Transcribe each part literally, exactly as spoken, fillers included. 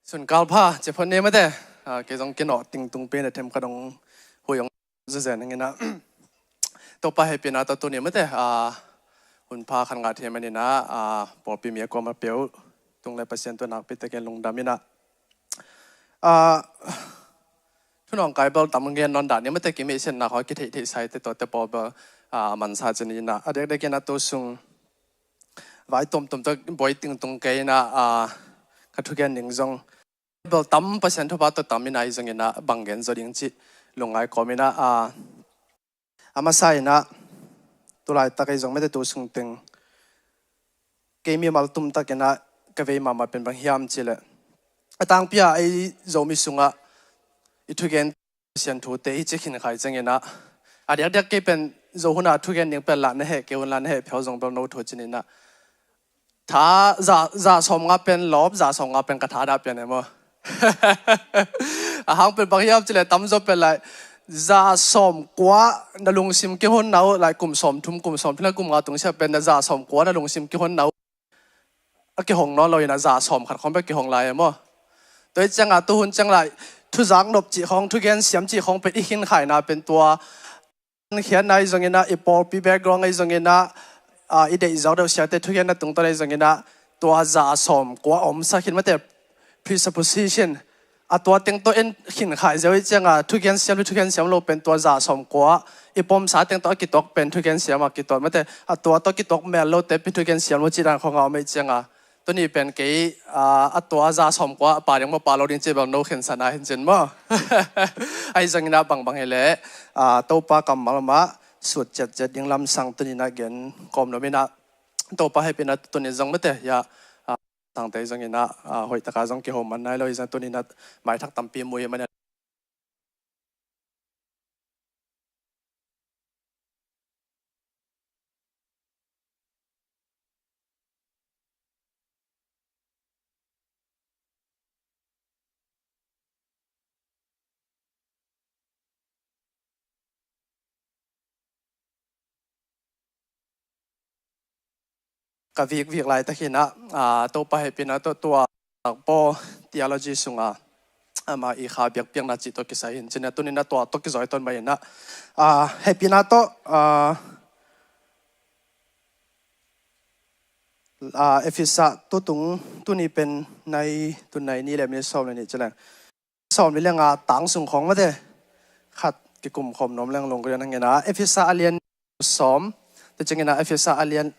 Sun kal pha, cia phot ni mate. Ah, kei zong kinawh ting tung pen a them ka dong hui ong zazen ing ina. Topa hehpihna tawh tuni mate. Ah, hun pha khat ngah thei man ina, ah, pawlpi mi a kuama peuh tung le Pasian tawh nakpi takin lungdam ina. Ah, thunawng kai bel tam gen nawn dah ni mate, kimihsiatna khawng kitheih theih sai te tawh te pawl bel, ah, mansa cin ina. A dekdek ina tu sung vai tuamtuam tawh buai ting tung kei ina, ah, ka thugen ning zong bel tam, Pasian thupha tawh tam ina, ahi zong ina bang gen zaw ding cih lungngai kawm ina, ah, a masa ina tulaitak ahi zong mate tu sung teng kei mimal tumtak ina ka vei mahmah pen bang hiam cih leh, a tangpi a ei Zomi sungah i thugen Pasian thute i cih khin khai ciang ina, a diakdiak kei pen Zo hun a thugen ding pen lah na heh kei un la, na heh phial zong bel no thu cin ina. Tha za, za sawmnga pen lawp, za sawmnga pen ka tha dah pian e maw. A hang pen bang hiam cih leh tamzaw pen lai za sawmkua na lungsim kihonna uh, lai kum sawmthum, kum sawmthum le kum nga tungsiah pen na za sawmkua na lungsim kihonna uh a kihong nawn lo ina za sawmkhat khawng bek kihong lai e maw. Tua hi cianga tu hun ciang lai thuzak nop cih khawng, thugen siam cih khawng pen i khin khaina pen tua khiatna ahi zong ina, i pawlpi background ahi zong ina, ah, i deih zawk deuh siate thugenna tungtawn ahi zong ina, tua za sawmkua omsak khin mate, presupposition. A tua teng tawh en khin khai ziau hi cianga thugen siam le thugen siam lo pen tua za sawmkua i pomsa teng tawh a kituak pen thugen siam a kituak mate, a tua tawh kituak mel lote pi thugen siam lo cih dan khawng a om ahi cianga, tuni pen kei, ah, a tua za sawmkua a pa ding maw, pa lo ding cih bel no khinsan a hin cin maw. Ahi zong ina bangbang hi leh, ah, Topa kammal mah sut ciatciat ding lamsang tuni ina gen kawm nuam ina, Topa hehpihna tuni zong mate, ya, ah, sangte zong ina, ah, hoihtaka zong kihawm man nai lo hi zong tuni ina maithak tampi mu hi man ina. Ka vikvik laitak ina, ah, Topa hehpihna tawh tua Paul theology sunga ama i kha biakpiakna cih tawh kisai hin cin ina tuni ina tua tawh kizawitawn mah ina, ah, hehpihna tawh, ah, ah, Efesa tutung tuni pen nai, tu nai ni le minute sawm le nih ci leng, sawm nih le nga tang sung khawng mate khat kikum khawm nuam leng lungrian hang ina, Efesa a lian sawm, tua ciang ina Efesa a lian,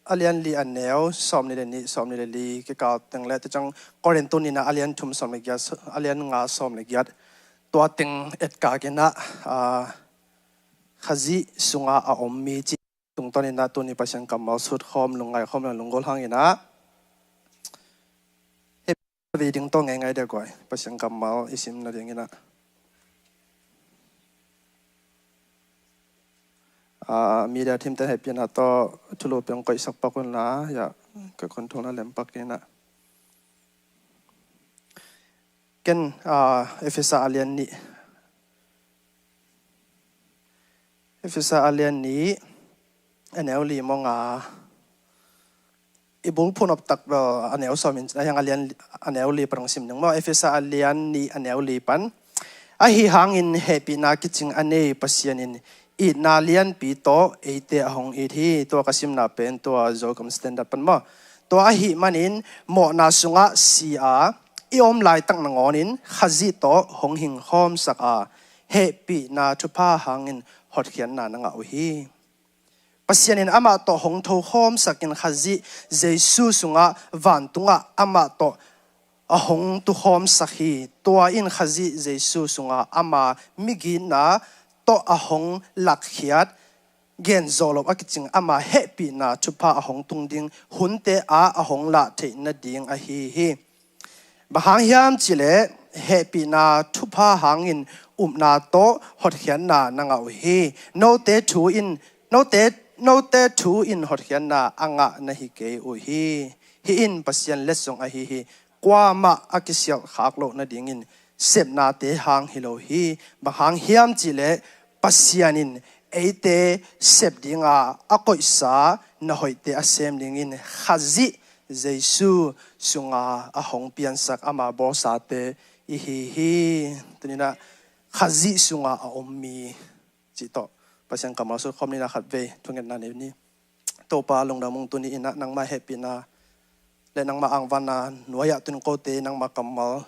a lian li a neu sawm nih le nih, sawm nih le li kikal teng le, tua ciang Korin tu nihna a lian thum sawm le giat, a lian nga sawm le giat, tua teng etkak ina, ah, Khazih sunga a om mi cih tungtawn ina tuni Pasian kammal sut khawm, lungngai khawm le lunggulh hang ina. Hei, vei ding tawh ngeingai dia guai, Pasian kammal i sim nading ina. Ah, media team ten hehpihna tawh thulu piang koihsak pak un la, ya, ka control na lem pak ina. Ken, ah, Efesa a lian nih. Efesa a lian nih, a neu li maw nga. I bulphuh nop tak bel a neu sawm in, a hiang a lian, a neu li pan hong sim ding maw. Efesa a lian nih, a neu li pan. Ahi hangin hehpihna kicing a nei Pasian in itna lianpi tawh eite a hong it hi. Tua ka simna pen tua Zogam Standard pan maw. Tua ahih manin mawhna sungah si a, i om laitak nangawnin Khazih tawh hong hingkhawmsak a, hehpihna thupha hangin hotkhiatna na ngah uh hi. Pasian in amah tawh hong thokhawmsakin Khazih Jesu sungah vantungah amah tawh a hong tukhawmsak hi. Tua in Khazih Jesu sungah ama migitna tawh a hong lakkhiat, gen zawh loh a kicing ama hehpihna thupha a hong tung ding hunte ah a hong lah theih nading ahi hi. Bang hang hiam cih leh hehpihna thupha hangin upna tawh hotkhiatna na ngah uh hi. Note thu in, note, note thu in hotkhiatna a ngah na hi kei uh hi. Hih in Pasian letsong ahi hi. Kuamah a kisialh khak loh nadingin sepnate hang hi lo hi. Bang hang hiam cih leh Pasian in eite sep dinga a koihsa na hoihte a sem dingin Khazih Jesu sunga a hong piansak ama bawlsate i hi hi. Tuninah Khazih sunga a om mi cih tawh Pasian kammal sutkhawm nina khatvei thungetna nei ni. Topa lungdam ung, tuni inah nangmah hehpihna le nangmah angvanna nuai-ah tun kote nangmah kammal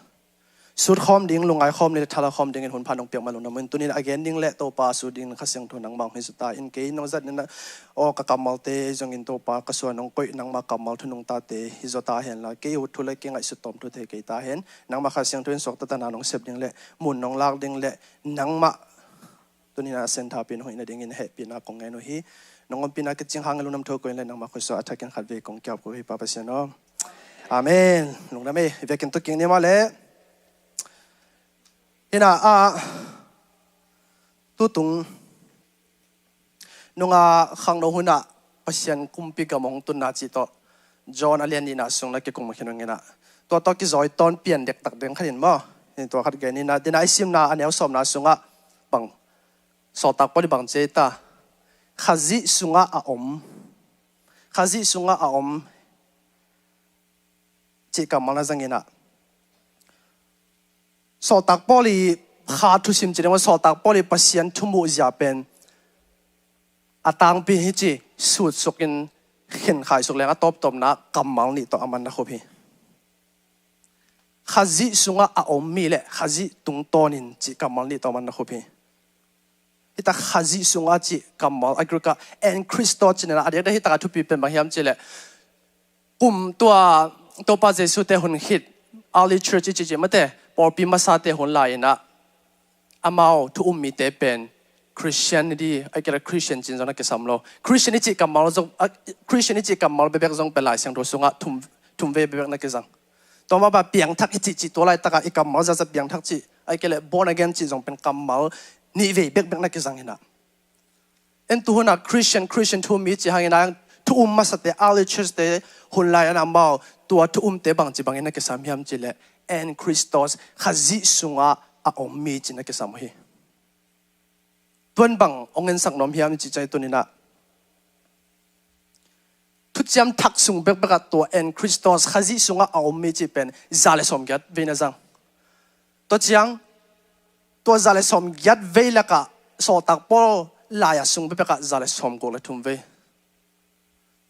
sutkhawm ding, lungngaikhawm ding le thalakkhawm dingin hun pha nong piak mah lungdam ung. Tuni inah a gen ding le Topa a sut dingin Kha Siangtho nangmah hong hi zota in, kei nong zat ninah aw ka kammalte zongin Topa ka suan nong koih nangmah kammal thu nungtate hi zota henla, kei ut thu le kei ngaihsut tawm thu thei kei ta hen. Nangmah Kha Siangtho in suakta tana nong sep ding le mun nong lak ding le nangmah tuninah senthapi nong hihna dingin hehpihna kong ngen uh hi. Nong ompihna kicing hangin lungdam thu koin le nangmah khuaisuah a thakin khatvei kong kiap ko hi Pa Pasian aw. Amen. Lungdam ei, vekin tuking ni mah le. Hinah a tutung nunga khangno hunah Pasian kumpi gam hong tunna cih tawh John a lian nihna sung na kikum khin ung inah, tua tawh kizawi tawn pian dektak ding khat in maw. Tua khat gen inah, dinah i simna a neu sawmna sungah bang Sawltak Paul i bang ci ei ta? Khazih sungah a om. Khazih sungah a om cih kammal na zang inah, Sawltak Paul i kha thusim ci ding maw, Sawltak Paul i Pasian thumuhzia pen a tangpi hi ci sutsukin khenkhai suk leng a tawptawpna kammal nih tawh a man na khup hi. Khazih sungah a om mi le Khazih tungtawnin cih kammal nih tawh a man na khup hi. Hita Khazih sungah cih kammal a Greek ah en Christo ci inah, a diakdiak hitakah thupi pen bang hiam cih leh kum tua Topa Jesu te hun khit early church i cihcih mate, pawlpi masate hun lai inah amau thu um mite pen Christianity, a kila Christian cin zong na kisam lo. Christian i cih kammal zong, a, Christian i cih kammal bebek zong pen Lai Siangtho sungah thum, thum vei bebek na kizang. Tua mah bang piangthak i cihcih tua laitakah i kammal zaza piangthak cih, a kila born again cih zong pen kammal nih vei bekbek na kizang inah. En tu hunah Christian, Christian thu um mi ci hangin a thu um masate, early church te hun lai an amau tua thu umte bangci bangin na kisam hiam cih leh en Christos, Khazih sungah a om mi ci na kisam uh hi. Tuan bang hong ensak nuam hiam i cih ciang tuninah thuciam thak sung bekbekah tua en Christos, Khazih sungah a om mi cih pen za le sawmgiat vei na zang. Tua ciang tua za le sawmgiat vei lakah Sawltak Paul lai-a sung bekbekah za le sawmguk le thum vei.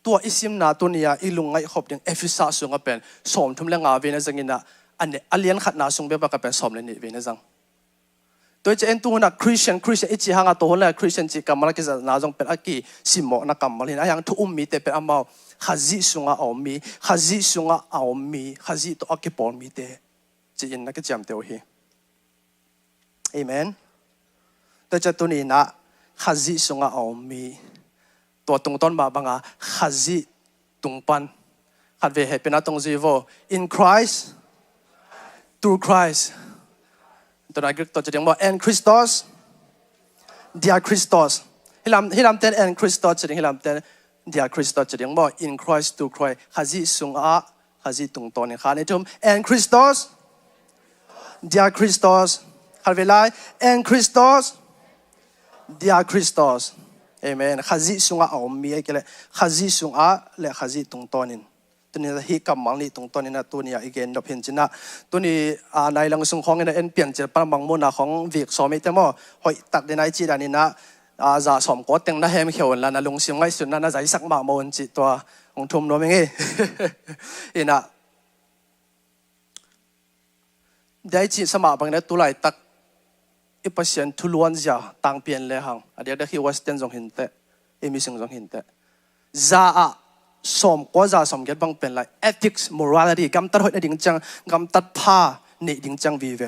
Tua i simna tuni-a i lungngaih khop ding Efesa sungah pen sawmthum le nga vei na zang inah, a lian khatna sung bekbekah pen sawm le nih vei na zang. Tua i ci en tu hunah Christian, Christian i cih hangah tua hun le Christian cih kammal a kizatna zong pen a kisimmawhna kammal hi inah, a hiang thu um mite pen amau Khazih sungah a om mi, Khazih sungah a om mi, Khazih tawh a kipawl mite ci-in na kiciamteh uh hi. Amen. Tua ciang tuni inah Khazih sungah a om mi, tua tungtawn mah banga Khazih tung pan khatvei hehpihna tawh zui vo. In Christ, through Christ. Tua na Greek tawh ci ding maw, en Christos, dia Christos. Hilam, hilamten en Christos ci ding, hilamten dia Christos ci ding maw, in Christ, through Christ. Khazih sungah, Khazih tungtawnin. Kha nih thum, en Christos, dia Christos. Khatvei lai, en Christos, dia Christos. Amen. Khazih sungah a om mi a kila, Khazih sungah le Khazih tungtawnin. Tuni hih kammal nih tungtawnin a tuni-a i gen nop hi in ci inah. Tuni a nai lang sung khawngin a en piancil pan mangmuhna khawng vik sawm i te maw, hoih tak ding a i cih dan inah, a, za sawmkua teng na hemkhia unla na lungsim ngaihsutna na zaisak mahmah un cih tua hong thum nuam ing ei. Inah dia i cih sa mah bangin a tu laitak i Pasian thuluanzia tangpi en lehang, a diakdiak hih Western zong hi in teh, i mising zong hi in teh, za ah sawmkua za sawmgiat bang pen lai ethics, morality, gamtat hoih na ding ciang, gamtat pha neih ding ciang vive.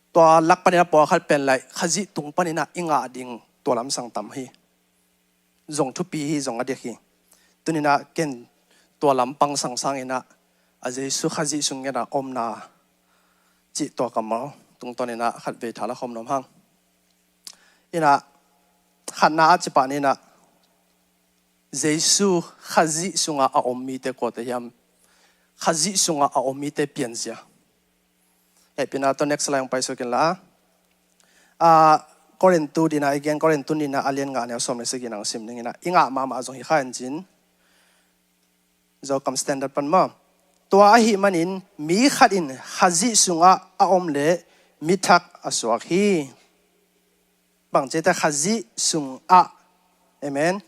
Tua lak panin a pawlkhat pen lai Khazih tung panin a i ngah ding tua lamsang tam hi. Zong thupi hi, zong a diak hi. Tuni inah ken tua lampang sangsang inah a Jesu Khazih sung ngenah omna cih tua kammal tungtawn inah khatvei thala khawm nuam hang. Inah khatna a cipah ni inah Jesu Khazih sungah a om mite kuate hiam? Khazih sungah a om mite pianzia. Hehpihna tawh next slide hong paisuk inla. A, Korintu dina i gen, Korintu nihna a lian nga neu sawm le sagihna hong sim ning inah, i ngah mahmah zong hi kha in cin. Zo kam standard pan maw. Tua ahih manin mi khat in Khazih sungah a om leh mithak a suak hi. Bang ci hiam cih leh Khazih sungah, amen,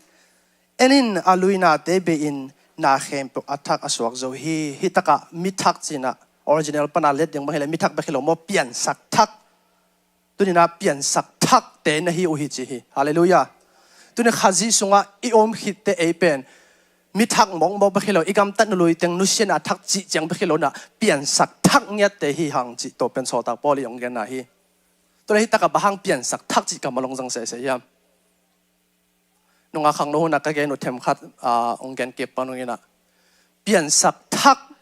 en in a luinate bei-in na khempeuh a thak a suak zo hi. Hih takah mithak cih in ah original pan a let ding bang hi leh mithak bek hi lo maw, piansak thak. Tuni-in ah piansak thakte na hi uh hi ci hi. Halleluiah. Tuni Khazih sungah i om khitteh ei pen mithak mawkmawk bek hi lo, i gamtat na lui teng nusia na thak cih ciang bek hi lo-in ah piansak thak ngiatte hi hang cih tua pen sawltak Paul in hong genna hi. Tua leh hih takah bang hang piansak thak cih kammal hong zang sese hiam? Nungak khangno hun ah ka gen uh themkhat, ah, hong gen kip pan hong in ah, piansak thak.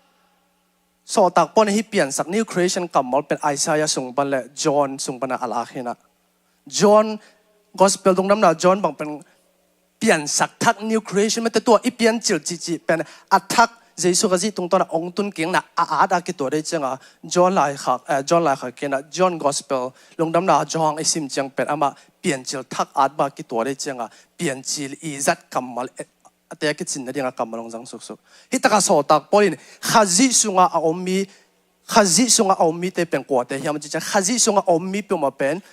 Sawltak Paul in hih piansak, new creation kammal pen Isaiah sung pan leh John sung pan ah a lak hi-in ah, John Gospel, Lungdamna John bang pen piansak thak, new creation, mate, tua i piancil cihcih pen a thak, Jesu Khazih tungtawn a hong tun kikna a at a kituat ahih ciangin, John laikhak, eh, John laikhak kikna, John Gospel, Lungdamna John i sim ciang pen amah piancil thak at bang a kituat ahih ciangin, piancil i zat kammal, eh, a te a kicin nading a kammal hong zang suksuk. Hih takah sawltak Paul in Khazih sungah a om mi, Khazih sungah a om mite pen kuate hiam cih ciang, Khazih sungah a om mi peuhmah pen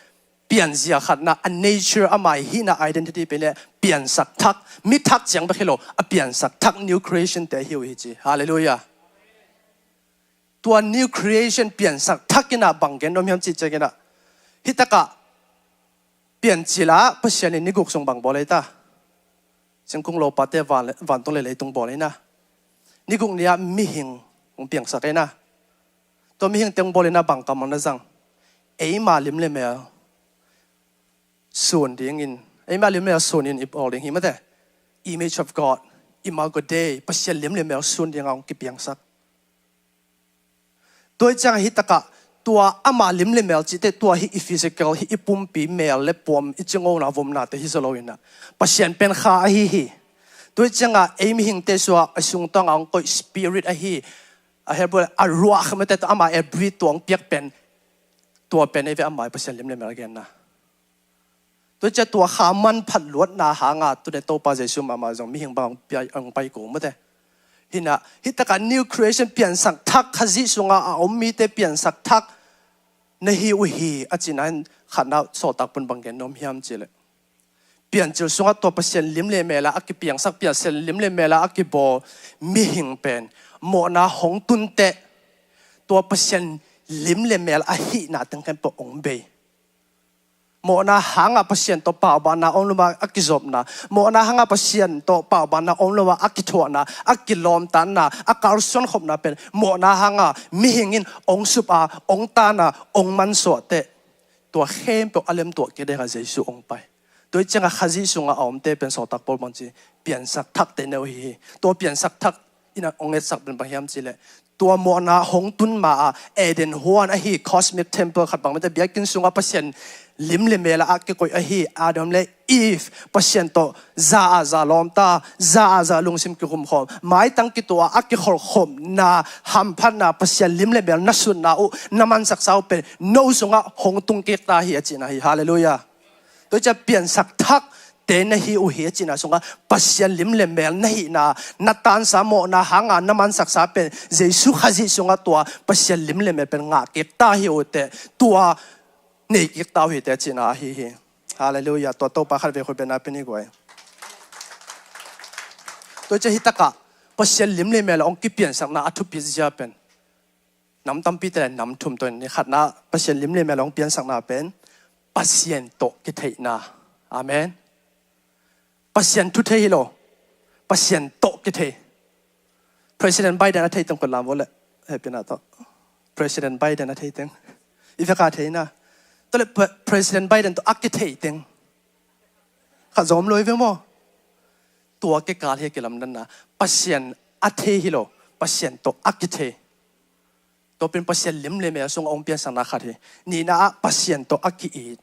pianzia khatna, a nature, ama hihna identity pen leh piansak thak, mithak ciang bek hi lo, a piansak thak, new creation te hi uh hi ci. Halleluiah. Tua new creation piansak thak in ah bang gen nuam hiam cih ciangin ah, hih takah piancil ah Pasian in ni guk sung bang bawl ei ta? Singkung, lopate, van, vantung leh leitung bawl ei na. Ni guk ni-ah mihing hong piangsak ei na. Tua mihingte hong bawl ei na, bang kammal na zang? Eima lim leh mel sun dingin, eima lim leh mel sunin i bawl ding hi, mate. Image of God, Imago Dei, Pasian lim leh mel sun dingin hong kipiangsak. Tua ahih ciangin hih takah tua ama lim leh mel cihte tua hih i physical, hih i pumpi mel leh puam, i cingona vomnate hi zaw lo-in ah, Pasian pen Kha ahi hi. Tua ahih ciangin ei mihingte sungah a sungtang a hong koih spirit ahi, a Hebrew a ruah mate, tua ama a breathe tua hong piak pen, tua pen ei ve ama Pasian lim leh mel genna. Tua ciang tua Kha manphat luatna hangin tuni Topa Jesu mahmah zong mihing bang hong pai, hong pai kul, mate. Hi-in ah, hih takah new creation, piansak thak, Khazih sungah a om mite piansak thak na hi uh hi, a cihna-in khatna sawltak Paul in bang gen nuam hiam cih leh, piancil sungah tua Pasian lim leh mel ah a kipiangsak, Pasian lim leh mel ah a kibawl mihing pen mawhna hong tun teh, tua Pasian lim leh mel a hihna teng khempeuh hong bei. Mawhna hangin Pasian tawh paubanna om lo-a a kizopna, mawhna hangin Pasian tawh paubanna om lo-a a kithuahna, a kilawmtatna, a kalsuan khopna pen, mawhna hangin mihing in hong sup a, hong tan a, hong mansuah teh, tua khempeuh a lemtuah kik dingin Jesu hong pai. Tua ahih ciangin Khazih sungah a omte pen sawltak Paul bang ci, piansak thakte na uh hi hi. Tua piansak thak in ah hong etsak pen bang hiam cih leh, tua mawhna hong tun ma-a Eden huan ahi cosmic temple khat bang, mate, biakinn sungah Pasian lim leh mel ah a kikoih ahi Adam leh Eve, Pasian tawh za-a za lawmta, za-a za lungsim kikhumkhawm, maitang kituah a kikholhkhopna, hamphatna, Pasian lim leh mel na sutna uh, na mansaksa uh pen no sungah hong tung kik ta hi, a cihna hi. Halleluiah. Tua ciang piansak thakte na hi uh hi, a cihna sungah Pasian lim leh mel na hihna, na tansa mawhna hangin na mansaksa pen Jesu Khazih sungah tua Pasian lim leh mel pen ngah kik ta hi uh teh, tua nei kik ta uh hi teh, a cihna ahi hi. Halleluiah. Tua Topa khatvei khut bengna pia ni guai. Tua ciang hih takah Pasian lim leh mel hong kipiansakna a thupi zia pen nam tampite leh nam thum tawh in, ni khatna Pasian lim leh mel hong piansakna pen Pasian tawh kitheihna. Amen. Pasian thu thei hi lo, Pasian tawh kithei. President Biden a thei teng khut lam vua leh, hehpihna tawh. President Biden a thei teng, i vek a thei na. Tua leh Pre-, President Biden tawh a kithei teng khat zong om lo hi ve maw? Tua kikal hi a kilamdanna. Pasian a thei hi lo, Pasian tawh a kithei. Tua pen Pasian lim leh mel sungah hong piansakna khat hi. Nihna ah Pasian tawh a ki-it.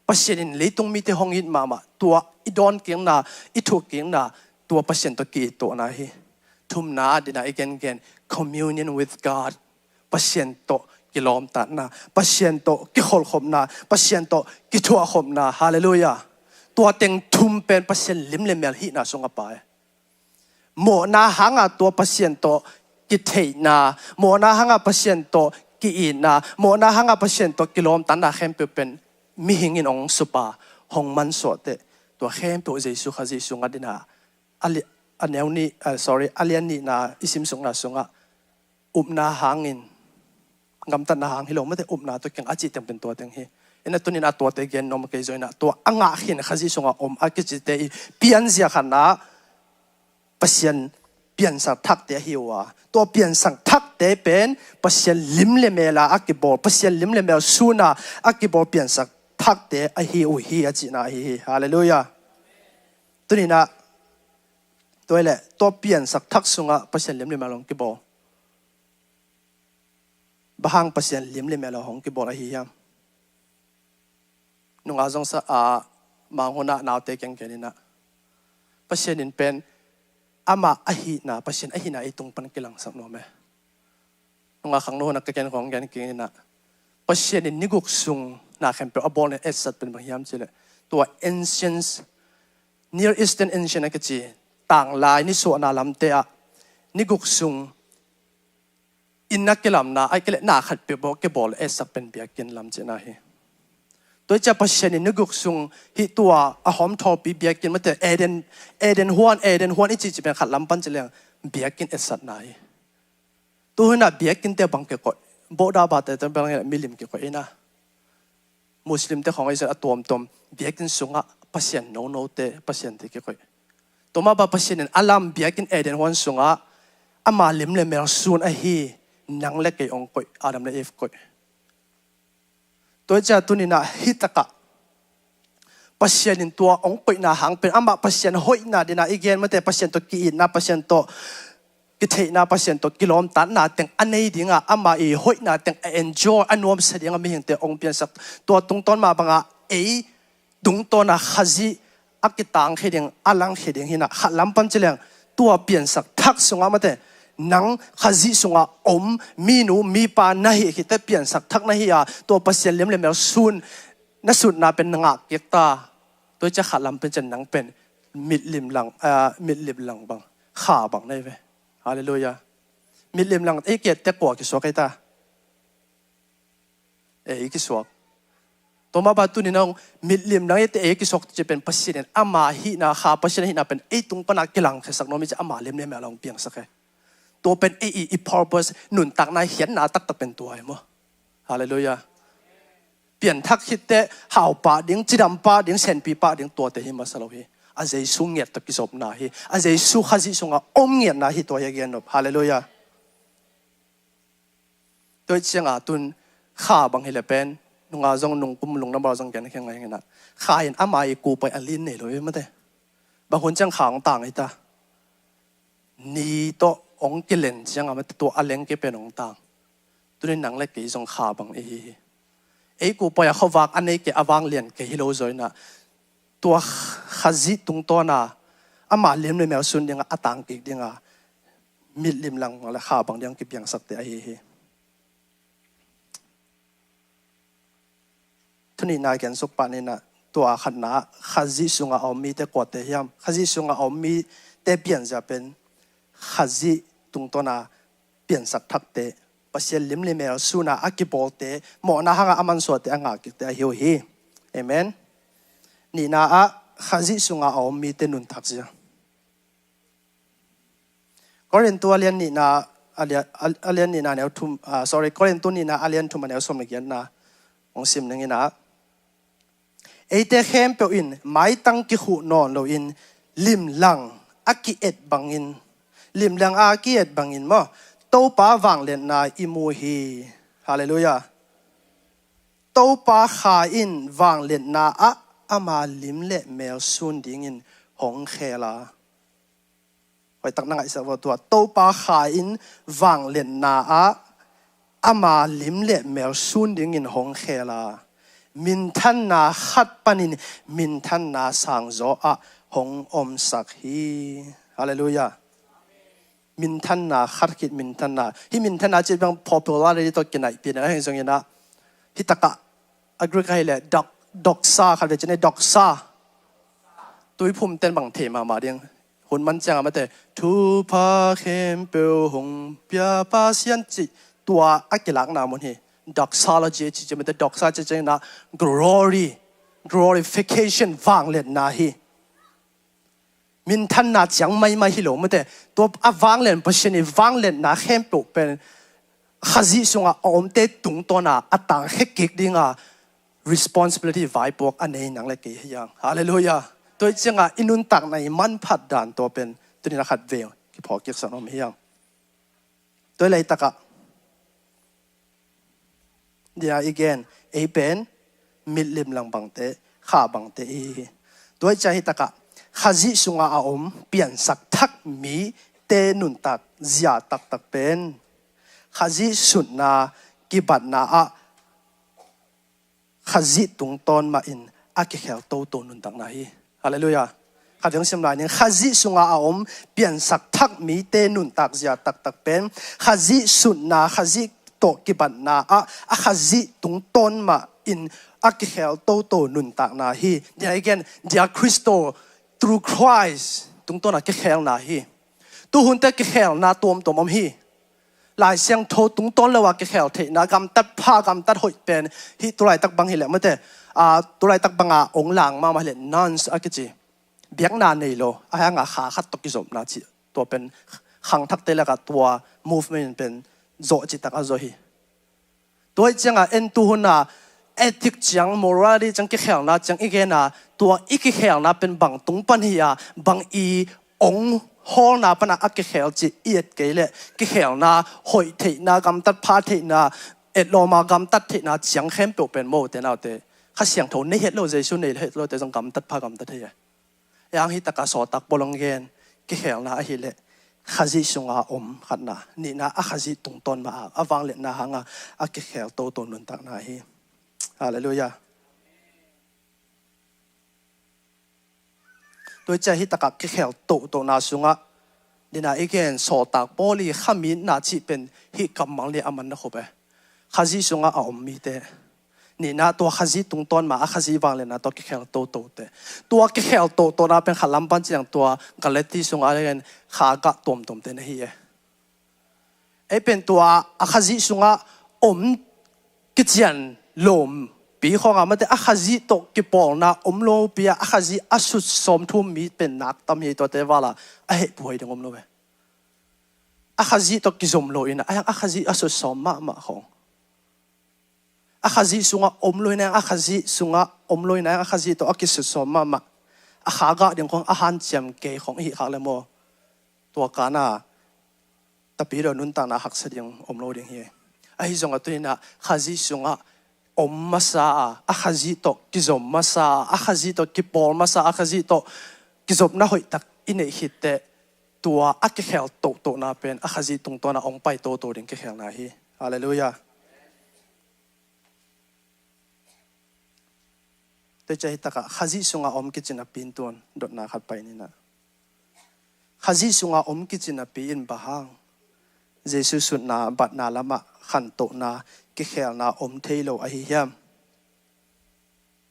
Pasian in leitung mite hong it mahmah. Tua i dawn kikna, i thuh kikna, tua Pasian tawh ki-it tuahna hi. Thumna ah, dina i gengen, communion with God. Pasian tawh kilawmtatna, Pasian tawh kikholhkhopna, Pasian tawh kithuahkhopna. Halleluiah. Tua teng thum pen Pasian lim leh mel hihna sungah pai. Mawhna hangin tua Pasian tawh kitheihna, mawhna hanga Pasian tawh ki-itna, mawhna hanga Pasian tawh kilawmtatna khempeuh pen mihing in hong supa, hong mansuahteh. Tua khempeuh Jesu Khazih sungah dina, a li-, a neu nih, ah, sorry, a lian nihna i simsukna sungah upna hangin, gamtatna hang hi lo mate, upna tawh kiang a cih teng pen tua teng hi. Ina tunin a tuate gen nuam kei zo ina, tua a ngah khin Khazih sungah om a kicite i pianzia khatna Pasian piansak thakte ahi uh a, tua piansak thakte pen Pasian lim le mel a a kibawl, Pasian lim le mel suna a kibawl piansak thakte ahi uh hi a cihna ahi hi. Halleluiah. Tuninah tua ileh tua piansak thak sungah Pasian lim le mel hong kibawl. Bang hang Pasian lim le mel hong kibawl ahi hiam? Nunga zong sa a, manghunah naute kengkeninah Pasian in pen ama ahihna, Pasian ahihna ei tung pan kilangsak nuam e. Nunga khangno hunah ka ken khong gen kinginah Pasian in niguk sung na khempeuh a bawl ne etsat pen bang hiam cileh, tua ancient, Near Eastern ancient a kici tanglai nisuahna lamte ah niguk sung inn a kilamna a kileh na khat peuh bawl kibawl etsak pen biakinn lam cihna hi. Tua i cia Pasian in niguk sung hih tua a hawmthawpi biakinn mate Eden, Eden huan, Eden huan i cihcih pen khat lam pan cileng biakinn etsatna hi. Tuhinah biakinnte bang kikoih, bohda bate te bang milim kikoih ina. Muslimte khong a i zat a tuamtuam biakinn sungah Pasian nonote Pasian te kikoih. Tua mah bang Pasian in a lam biakinn Eden huan sungah ama lim le mel sun ahi nang le kei ong koih, Adam le Eve koih. Tua i cia tuninah hitakah Pasian in tua ong koihna hang pen amah Pasian hoihna dinah i gen mate Pasian tawh ki-itna, Pasian tawh kitheihna, Pasian tawh kilawmtatna teng a nei dinga ama i hoihna teng a enjoy a nuamsa dinga mihingte ong piansak. Tua tungtawn mah banga ei tungtawna Khazih a kitangkhia ding a langkhia ding hinah khat lam pan cileng tua piansak thak sungah mate nang Khazih sungah om minu mipa na hih khite piansak thak na hi a tua Pasian lim le mel sun na sutna pen na ngah kik ta. Tua i cia khat lam pen cian nang pen mitlim lang, ah, mitlim lang bang kha bang na hi ve. Halleluiah. Mitlim lang ei kiat te kua kisuak ei ta? Ei kisuak. Tua mah bang tuninah mitlim lang ei te ei kisuak ci pen Pasian in ama hihna kha Pasian hihna pen ei tung pana kilangkhiasak nuam i cia ama lim le mel hong piangsak e. Tua pen ei i, i purpose nuntakna hiatna taktak pen tua hi maw? Halleluiah. Pianthak khitte haupa ding, cidampa ding, senpipa ding tuate hi masa lo hi. A Jesu ngiat tawh kizopna hi. A Jesu Khazih sungah om ngiatna hi tua hi a gen nop. Halleluiah. Tua i cianga tun kha bang hileh pen nunga zong nungkum lungdam bal zong gen khen ngai hinah kha in ama i kupai a lin nei lo hi mate. Bang hun ciang kha hong tang hi ta. Ni tawh ong kilen cianga mate tua a leng kei pen ong tang. Tunin nang le kei zong kha bang i hi hi. Ei kupai a khuavak a nei kei a vang lian kei hi lo zaw inah tua Khazih tungtawna ama lim le mel sun dinga a tang kik dinga mitlim lang le kha bang ding kipiangsakte ahi hi. Thunihna kiansuk pah ninah tua khatna Khazih sunga a om mite kuate hiam? Khazih sunga a om mite pianzia pen Khazih tungtawna piansak thakte, Pasian lim le mel suna a kibawlte, mawhna hanga a mansuate a ngahkikte ahi uh hi. Amen. Nihna ah Khazih sunga a om mite nuntakzia. Korintu a lian nihna a lian, a lian nihna neu thum, ah, sorry, Korintu nihna a lian thum a neu sawm le giatna hong sim ninginah eite khempeuh in maitang kikhuh nawn loin limlang a ki-et bangin, limlang a ki-et bangin maw Topa vangliatna i mu hi. Halleluiah. Topa Kha in vangliatna ah ama lim le mel sun dingin hong khel a. Hoihtak na ngaihsak vo tua. Topa Kha in vangliatna ah ama lim le mel sun dingin hong khel a. Minthanna khat panin minthanna sangzaw ah hong omsak hi. Halleluiah. Minthanna khat khit minthanna. Hih minthanna cih bang popularity tawh kinaihpih na hi zonginah hitakah a Greek ah hileh dok, doxa khat ve cin ei doxa. Tuiphum ten bang thei mahmah ding. Hun man ciang a mate, thupha khempeuh hong pia Pasian cih tua a kilakna mun hi. Doxology a ci ci mate, doxa ci ciangin ah glory, glorification, vangliatna hi. Minthanna ciang maimai hi lo mate, tua a vanglian Pasian i vangliatna khempeuh pen Khazih sungah a omte tungtawna a tangkhia kik dinga responsibility vaipuak a nei nang le kei hi hang. Halleluiah. Tua hi cianga i nuntakna i manphat dan tua pen tunin a khat veng kiphawk kiksan om hi hang. Tua hi laitakah dia i gen ei pen mitlim lang bangte, kha bangte i hi. Tua hi cia hitakah Khazih sungah a om piansak thak mite nuntak zia taktak pen Khazih sutna kibatna ah Khazih tungtawn mah in a kikhel toto nuntakna hi. Halleluiah. Khat veng sim lai ning, Khazih sungah a om piansak thak mite nuntak zia taktak pen Khazih sutna, Khazih tawh kibatna ah a Khazih tungtawn mah in a kikhel toto nuntakna hi. Dia i gen, dia Khristo, through Christ tungtawn a kikhelna hi. Tuhunte kikhelna tuamtuam om hi. Lai Siangtho tungtawn lo a kikhel theihna, gamtat pha, gamtat hoih pen hi. Tulaitak bang hileh mate, a, tulaitak banga ong lang mahmah hileh nuns a kici, biakna nei lo a hanga kha khat tawh kizopna cih tua pen khangthakte lakah tua movement pen zawh citak a zawh hi. Tua hi cianga en tuhuna ethic ciang, morality ciang, kikhelna ciang i gena, tua i kikhelna pen bang tung pan hi a, bang i ong hawlna pana a kikhel cih i et kei leh kikhelna, hoih theihna, gamtat pha theihna, etlawma gamtat theihna ciang khempeuh pen mote naute, Kha Siangtho nei het lo, Jesu nei het lote zong gamtat pha gamtat thei a. Yang hitakah sawltak Paul ong gen, kikhelna ahileh Khazih sunga om khatna, nihna a Khazih tungtawn mah a, a vangliatna hanga a kikhel toto nuntakna hi. Halleluiah. Tua hi cia hitakah kikhel totona sungah nihna i gen sawltak Paul i khamitna cih pen hih kammal nih a man na khop e. Khazih sungah a om mite, nihna tua Khazih tungtawn mah a Khazih vangliatna tua kikhel toto te. Tua kikhel totona pen khat lam pan ciang tua Galati sungah a gen kha gah tuamtuamte na hi e. Ei pen tua a Khazih sungah om kician lawmpi khawngah mate, a Khazih tawh kipawlna om lopi a, a Khazih a sutsawm thu mi pen nak tam hi, tuate vala a hehpih huai ding om lo ve. A Khazih tawh kizom lo in a, a Khazih a sutsawm mahmah khawng. A Khazih sungah om lo in a, a Khazih sungah om lo in a, a Khazih tawh a kisutsawm mahmah. A kha gah ding khawng a hanciam kei khawng i hih khak le maw, tua kana tapidaw nuntakna haksa ding om lo ding hi. Ahi zongah tuninah Khazih sungah om masa a, a Khazih tawh kizom masa a, a Khazih tawh kipawl masa a, a Khazih tawh kizopna hoihtak i neih khitteh, tua a kikhel tohtona pen a Khazih tungtawna ong pai toto ding kikhelna hi. Halleluiah. Tua ciah hitakah Khazih sungah om kicinapi in tuan dotna khat pai ninah. Khazih sungah om kicinapi in bang hang Jesu sutna batna lamah khantohna kikhelna om thei lo ahi hiam?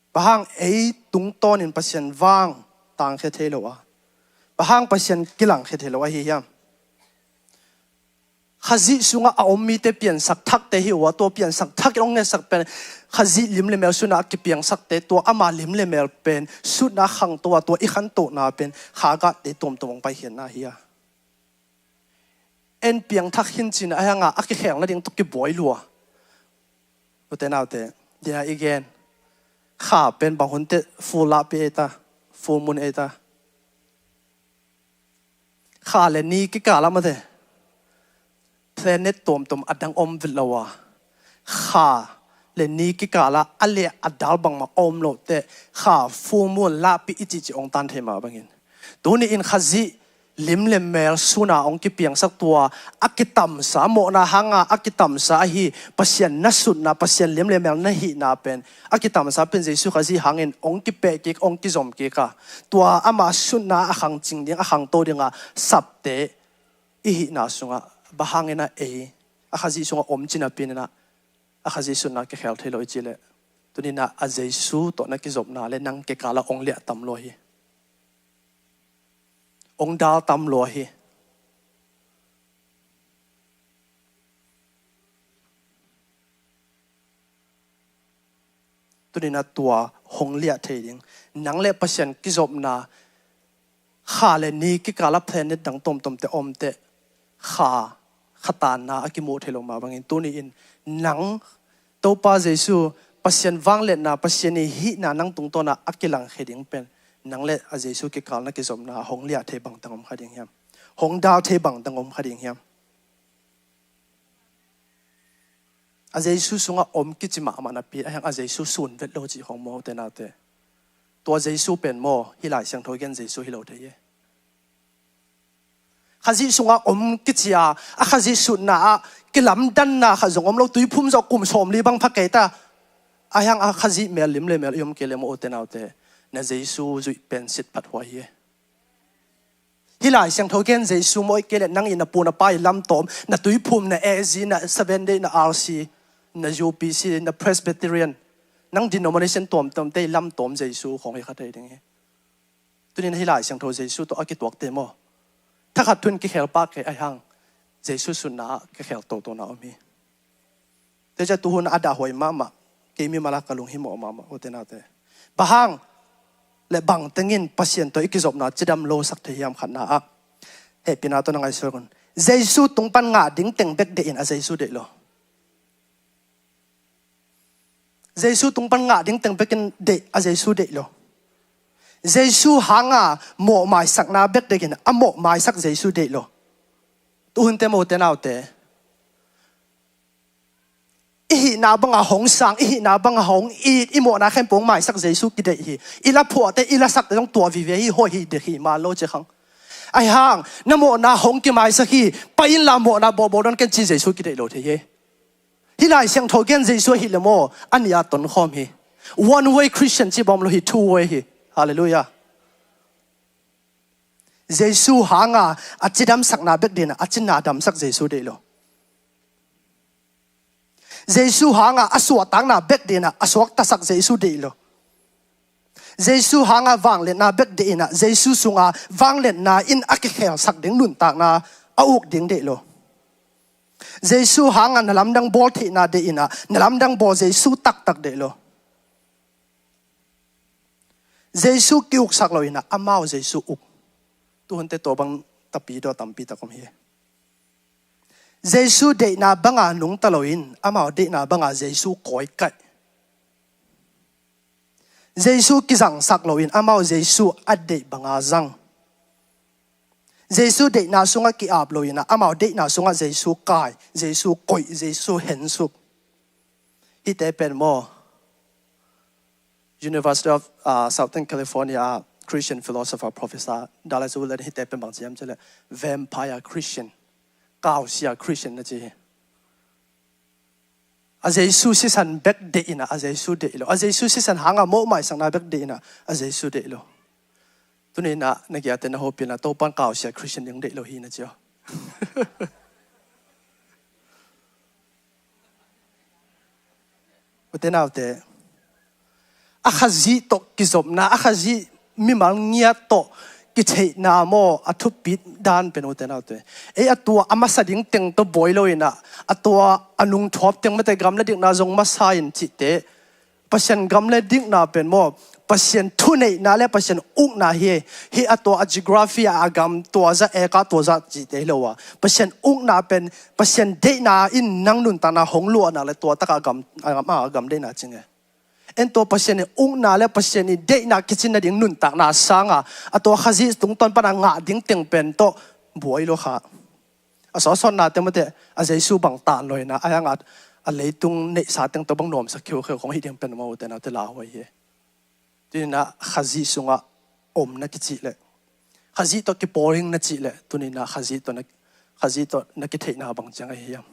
Bang hang ei tungtawnin Pasian vang tangkhia thei lo a, bang hang Pasian kilangkhia thei lo ahi hiam? Khazih sungah a om mite piansak thakte hi uh a, tua piansak thak in hong ngetsak pen Khazih lim le mel sutna a kipiangsakte, tua ama lim le mel pen sutna khangto a, tua i khantohna pen kha gahte tuamtuam hong paikhiatna hi a. En piangthak hin cin a hanga a kikhel nading tawh kibuai lua. Ute naute, dina i gen, kha pen bang hunte full lahpi ei ta, full moon ei ta. Kha le ni kikal ah mate, planet tuamtuam a dang om vit lo a, kha le ni kikal ah a leh a dal bangmah a om loh teh, kha full moon lahpi i cihcih ong tan thei mah bangin, tuni in Khazih lim le mel sutna ong kipiangsak, tua a kitamsa, mawhna hanga a kitamsa ahi Pasian na sutna, Pasian lim le mel na hihna pen a kitamsa pen Jesu Khazih hangin ong kipeh kik, ong kizom kik a, tua ama sutna a khangcing ding, a khangto dinga sapte i hihna sungah bang hangin a ei a Khazih sungah om cinapi ninah a Khazih sutna kikhel thei lo i cih leh, tuninah a Jesu tawh na kizopna le nang kikal ah ong liah tam lua hi. Ong dal tam lua hi. Tunin a tua hong liah thei ding. Nang le Pasian kizopna kha le ni kikal a planet dang tomtomte omte kha, kha tanna a kimuh thei lo mah bangin tuni in nang Topa Jesu, Pasian vangliatna, Pasian i hihna nang tungtawna a kilangkhia ding pen nang le a Jesu kikal na kizopna hong liah thei bangtang om kha ding hiam? Hong dal thei bangtang om kha ding hiam? A Jesu sungah om kici mahmah napi a hiang a Jesu sun vet lo cih khong maw, ute naute? Tua Jesu pen maw, hih Lai Siangtho gen Jesu hi lo thei hi. Khazih sungah om kici a, a Khazih sutna ah kilamdanna khat zong om lo, tuiphum zawh kum sawmli bang pha kei ta. A hiang a Khazih mel lim le mel i om kei le maw, ute naute, na Jesu zuih pen sit phat huai hi. Hih Lai Siangtho gen Jesu maw, i kei le nang i na pu na pa i lamtawm, na tuiphum, na A Z, na Seven Day, na R C, na U P C, na Presbyterian, nang denomination tuamtuamte i lamtawm Jesu khong hi kha thei ding hi. Tunin hih Lai Siangtho Jesu tawh a kituakte maw, thakhat thu in kikhel pah kei a hiang Jesu sutna ah kikhel totona om hi. Tua ciah tuhun a dahhuai mahmah, kei mimal a ka lunghimawh mahmah, ute naute. Bang hang le bang tengin Pasian tawh i kizopna cidam losak thei hiam? Khatna ah, hehpihna tawh na ngaihsut un. Jesu tung pan ngah ding teng bek deih in a Jesu deih lo. Jesu tung pan ngah ding teng bekin deih a Jesu deih lo. Jesu hanga mawhmaisakna bek deih in a mawhmaisak Jesu deih lo. Tuhunte maw, ute naute, i hihna banga hong sang, i hihna banga hong it, i mawhna khempeuh hong maisak Jesu kideih hi. I la phuahte, i la sakte zong tua vive hi, hoih hi, deih hi, man lo ci khang. Ahi hang na mawhna hong kimaisak hi, pai inla mawhna bawlbawl dawn ken ci Jesu kideih lo thei hi. Hih Lai Siangtho gen Jesu ahih leh maw, a nih a tonkhawm hi. One way Christian ci bawm lo hi, two way hi. Halleluiah. Jesu hanga a cidamsakna bek deih in a, a cina damsak Jesu deih lo. Jesu hanga a suahtakna bek deih in a, a suaktasak Jesu deih lo. Jesu hanga vangliatna bek deih in a, Jesu sunga vangliatna in a kikhelsak ding nuntakna a uk ding deih lo. Jesu hanga na lamdang bawl theihna deih in a, na lamdang bawl Jesu taktak deih lo. Jesu kiuksak lo in a, amau Jesu uk. Tuhunte tua bang tapi dawh tampi tak om hi. Jesu deihna banga nungta loin amau deihna banga Jesu kawikaih. Jesu kizangsak loin amau Jesu a deih banga zang. Jesu deihna sungah ki-ap loin a, amau deihna sungah Jesu kai, Jesu koih, Jesu hensuk. Hihte pen maw, University of, uh, Southern California Christian philosopher professor Dallas Willard hihte pen bang ci hiam cih leh vampire Christian, kausia Christian na ci hi. A Jesu sisan bek deih in a, a Jesu deih lo. A Jesu sisan hanga mawhmaisakna bek deih in a, a Jesu deih lo. Tuni in a na giate na hopih in a, Topan kausia Christian ding deih lo hi na ci aw. Ute naute, a Khazih tawh kizopna, a Khazih mimal ngiat tawh kitheihna maw, a thupit dan pen ute naute. Ei a tua a masa ding teng tawh buai lo in a, a tua a nungthuap teng mate gam le dikna zong masa in cihte. Pasian gam le dikna pen maw, Pasian thuneihna le Pasian ukna hi. Hih a tua a geography a gam tua zah, eka tua zah cihte hi lo a. Pasian ukna pen, Pasian deihna in nang nuntakna hong luahna le tua taka gam, a gam, a gam deihna cing e. En tua Pasian i ukna le Pasian i deihna kicin nading nuntakna sanga, a tua Khazih tungtawn pana ngah ding teng pen tawh buai lo kha. A sawtsawnna te mate, a Jesu bang tan lo in a, a hiang a, a leitung neihsa teng tawh bang nuamsa khiukheu khong hi ding pen maw, ute naute, lauhuai hi. Tuni in a Khazih sungah om na kicih leh, Khazih tawh kipawl ing na cih leh, tuni in a Khazih tawh na, Khazih tawh na kitheihna bang ciang ahi hiam?